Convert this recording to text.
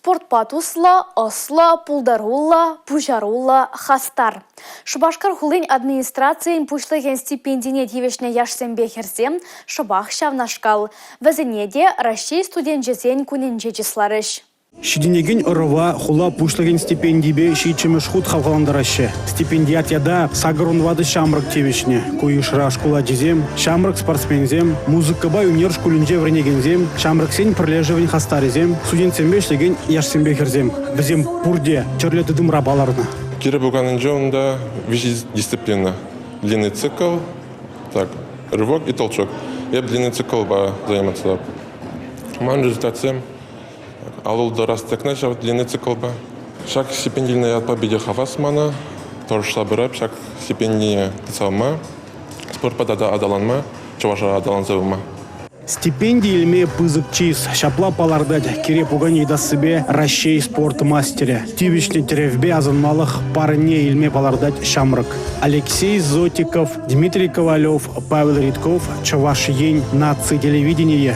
Спортпа туслӑ, ӑслӑ, пултаруллӑ, пуҫаруллӑ, хастар. Шупашкар хулин администрацийӗн пуҫлӑхӗн стипендине тивӗҫнӗ яшсемпе хӗрсем шӑпах ҫавнашкал. Вӗсене те Раҫҫей студенчӗсен кунӗнче чысларӗҫ. Ҫитӗнекен ӑрӑва хула пуҫлӑхӗн стипендипе ҫиччӗмӗш хут хавхалантараҫҫӗ. Стипендиат ята 84 ҫамрӑк тивӗҫнӗ. Ку йышра шкул ачисем, ҫамрӑк спортсменсем, музыкӑпа ӳнер шкулӗнче вӗренекенсем, ҫамрӑксен пӗрлешӗвӗн хастарӗсем, студентсемпе ӗҫлекен яшсемпе хӗрсем. Вӗсем пурте тӗрлӗ тытӑмра палӑрнӑ. Кире пуканӗнче унта виҫӗ дисциплина. Длинный цикл, так, рывок и толчок. Эп длинный циклпа заниматься. Ман результатсем Алӑлтӑрас тӗкне ҫав длинный циклпа. Ҫак стипендине ятпа питӗ хавас мана. Тӑрӑшса пырап ҫак стипендине тытса пыма, спортпа тата аталанма, чӑвашра аталанса пыма. Стипенди илме пысӑк чыс. Ҫапла палӑртать кире пуканӗ йӑтассипе Раҫҫей спорт мастерӗ. Тивӗҫнӗ тӗревпе асӑнмалӑх парне илме палӑртать ҫамрӑк. Алексей Зотиков, Дмитрий Ковалев, Павел Ритков, Чӑваш Ен наци телевиденийӗ.